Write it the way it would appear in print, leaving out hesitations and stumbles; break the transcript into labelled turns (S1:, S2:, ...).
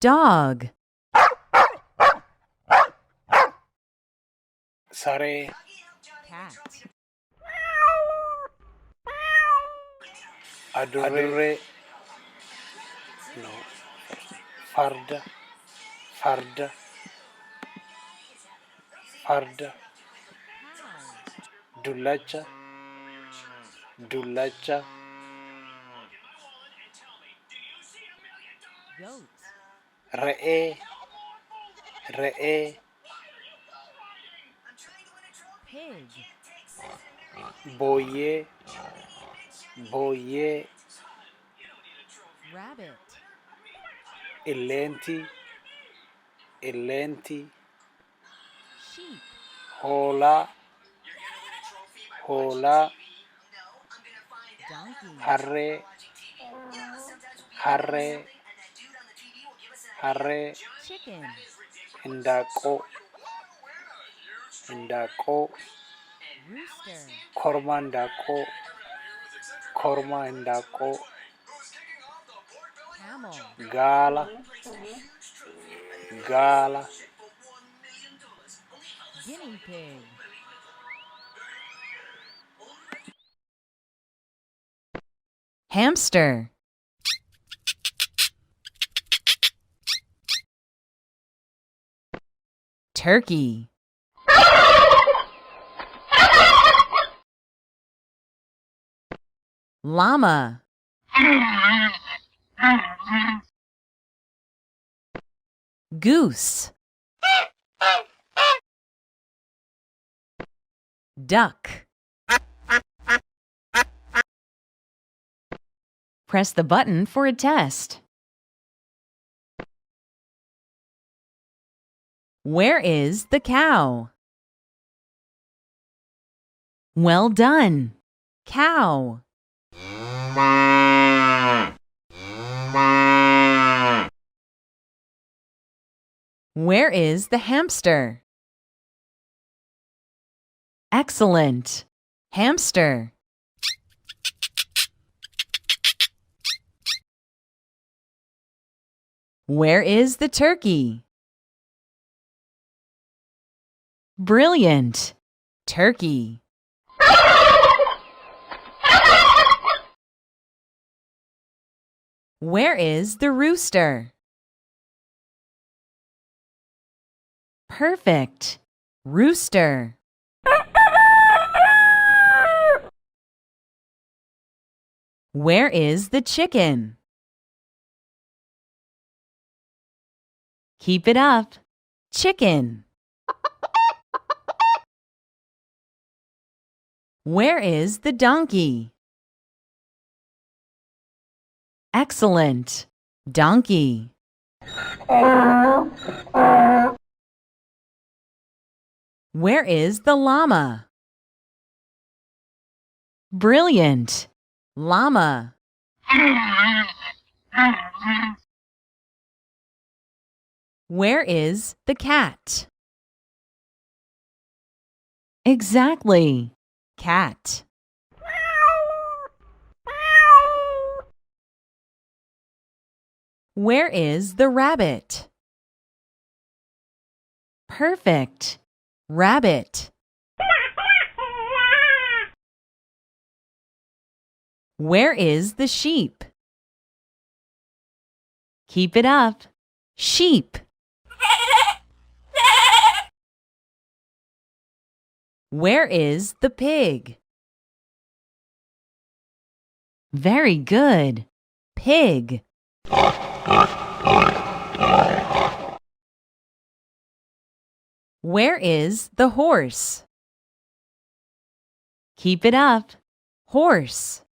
S1: Dog.
S2: Saree.
S1: Cat.
S2: Adurree. No. Farda, farda, farda. Dullacha, dullacha.
S1: Goat.
S2: Re'ee, re'ee.
S1: Pig.
S2: Booyyee, booyyee.
S1: Rabbit.
S2: Illeentii, illeentii.
S1: Sheep.
S2: Hoolaa, hoolaa.
S1: Donkey.
S2: Harree, harree, harree.
S1: Chicken.
S2: Hindaaqqoo, hindaaqqoo.
S1: Rooster.
S2: Korma hindaaqqoo, korma hindaaqqoo.
S1: Camel.
S2: Gaala, gaala.
S1: Guinea pig. Hamster. Turkey. Llama. Goose. Duck. Press the button for a test. Where is the cow? Well done. Cow. Where is the hamster? Excellent. Hamster. Where is the turkey? Brilliant. Turkey. Where is the rooster? Perfect. Rooster. Where is the chicken? Keep it up. Chicken. Where is the donkey? Excellent. Donkey. Where is the llama? Brilliant. Llama. Where is the cat? Exactly. Cat. Where is the rabbit? Perfect. Rabbit. Where is the sheep? Keep it up. Sheep. Where is the pig? Very good. Pig. Where is the horse? Keep it up. Horse.